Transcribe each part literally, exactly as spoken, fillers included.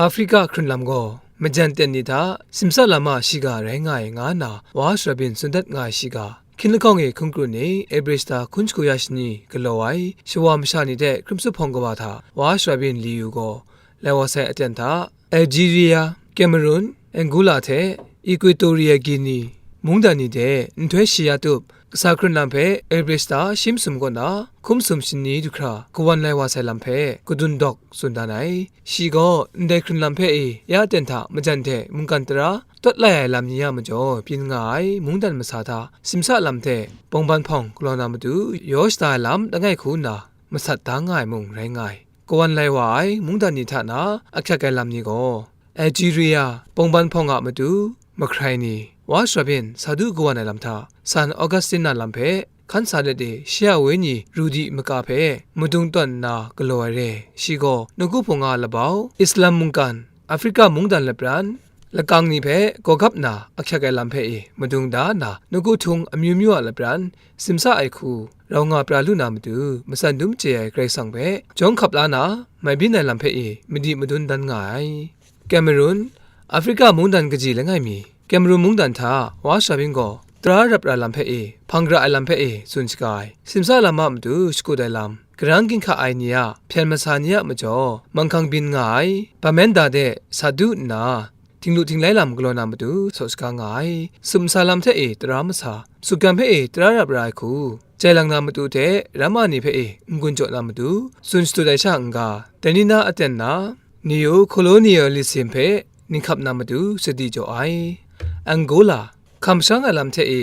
Afrika hkrun lam gaw majan ten ni hta simsa lam a shiga rai nga ai, nga nna wa Sharabin tsun dat nga ai shiga, hkin lahkawng e hkungkru ni Ebrista hkun shagu ya shani galaw ai shawa masha ni hte hkrum tsup hpawng kaba hta wa Sharabin li yu gaw, lai wa sai aten hta, Algeria, Cameroon, Angola hte Equatoria Guinea mungdan ni de nhtoi shi ya tup, kasa hkrun lam hpe Ebrista shi masum kaw na hkum sum shani du hkra kawan lai wa sai lam hpe kadun dawk tsun dan ai. Shi gaw ndai hkrun lam hpe e ya ten hta majan hte mungkan tara tawt lai ai lam ni a majaw byin nga ai mungdan masa hta simsa lam hte bawngban hpawng galaw na matu yaw shada ai lam langai hku nna masat da nga ai mung rai nga ai. Kawan lai wa ai mungdan ni hta na ahkyak ai lam ni gaw, Algeria, bawngban hpawng a matu mahkrai ni, wa Sharabin sa du kawan ai lam hta, San Augustine na lam hpe hkan sa let e, shi a wenyi Rudi maka hpe madung tawn nna galaw ai re. Shi gaw nawku hpung a labau, Islam mungkan, Afrika mungdan lapran, lakang ni hpe gawgap na ahkyak ai lam hpe e madung da nna, nawku htung amyu myu a lapran, simsa ai hku, rau nga pra lu na matu, matsan dum chye ai Karai Kasang hpe jawng hkap la na, mai byin ai lam hpe e madi madun dan nga ai. Cameroon, Afrika mungdan kaji langai mi, Cameroon mungdan hta wa Sharabin gaw tara rap ra lam hpe e, hpang gara ai lam hpe e tsun shaga ai. Simsa lam a matu shakut ai lam, karang ginhka ai ni a hpyen masa ni a majaw manghkang byin nga ai. Bamenda de sa du nna, htinglu htinglai lam galaw na matu saw shaga nga ai. Sumsa lam hte e tara masa, sutgan hpe e tara rap ra ai hku, jai lang na matu hte ramma ni hpe e n-gun jaw na matu tsun shadut ai sha n-ga, dai ni na aten na, neo-colonialism hpe ninghkap na matu sadi jaw ai. Angola, hkam sharang ai lam hte e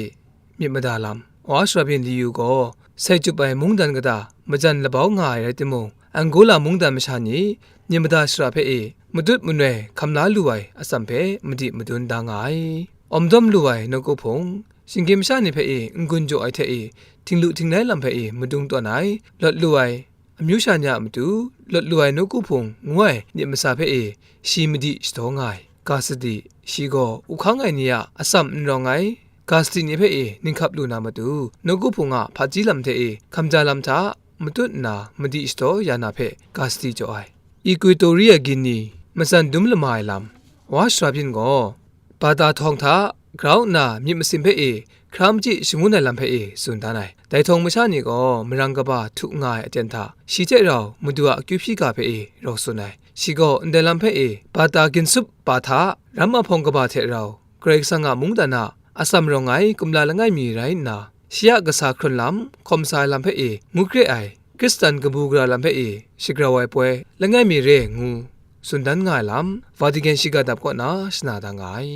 myit mada lam, wa Sharabin li yu gaw, sai chyup ai mungdan kata majan labau nga ai rai timung, Angola mungdan masha ni myit mada shara hpe e matut manoi hkam la lu ai atsam hpe madi madun da nga ai. Awm dawm lu ai nawku hpung, shinggyim masha ni hpe e n-gun jaw ai hte e, htinglu htinglai lam hpe e madung tawn ai, lawt lu ai, amyu sha ni a matu lawt lu ai nawku hpung ngu ai myit masa hpe e shi madi shadaw nga ai. Ga sadi, shi gaw uhkang ai ni a atsam n rawng ai, ga sadi ni hpe e ninghkap lu na matu, nawku hpung a hpaji lam hte e hkamja lam hta matut nna madi shadaw ya na hpe ga sadi jaw ai. Equatoria Guinea, matsan dum lama ai lam, wa Sharabin gaw, Bata htawng hta grau nna myit masin hpe e hkra machyi shangun ai lam hpe e tsun dan ai. Dai htawng masha ni gaw marang kaba htu nga ai aten hta, shi hte rau Madu a akyu hpyi ga hpe e rau tsun ai. Shi gaw ndai lam hpe e Bata ginsup ba hta ramma hpawng kaba hte rau Karai Kasang a mungdan a atsam rawng ai kumla langai mi rai nna, shi a kasa hkrun lam hkawm sa ai lam hpe e ngu kre ai, Hkristan kabu gara lam hpe e shagrau ai poi langai mi re ngu tsun dan nga ai lam, Vatican shiga dap kaw na shana da nga ai.